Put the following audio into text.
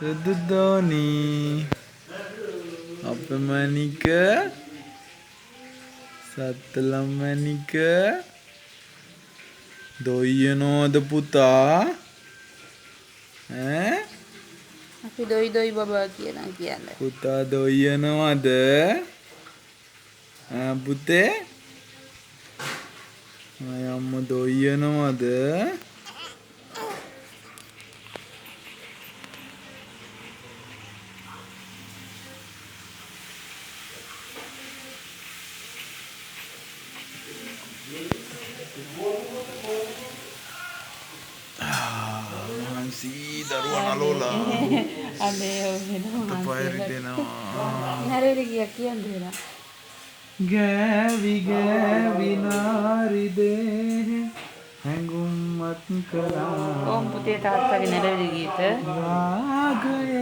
සුදු දෝනි අපේ මණික සත්තලම් මණික දොයියනෝද පුතා ඈ අපි දොයි දොයි බබා කියලා කියන්නේ. පුතා දොයියනවද ඈ පුතේ අය අම්මා දොයියනවද? මහන්සි දරුවා නලෝලා. අනේ ඔව් වෙනවා. අතපය රිදෙනවා. නරේලි ගියා කියන්නේ නේද? ගෑවි ගෑවි නාරි දේහ හැඟුම්වත් කළා. ඕම් පුතේ තාත්තගේ නැරවිලි ගීත. රාගයේ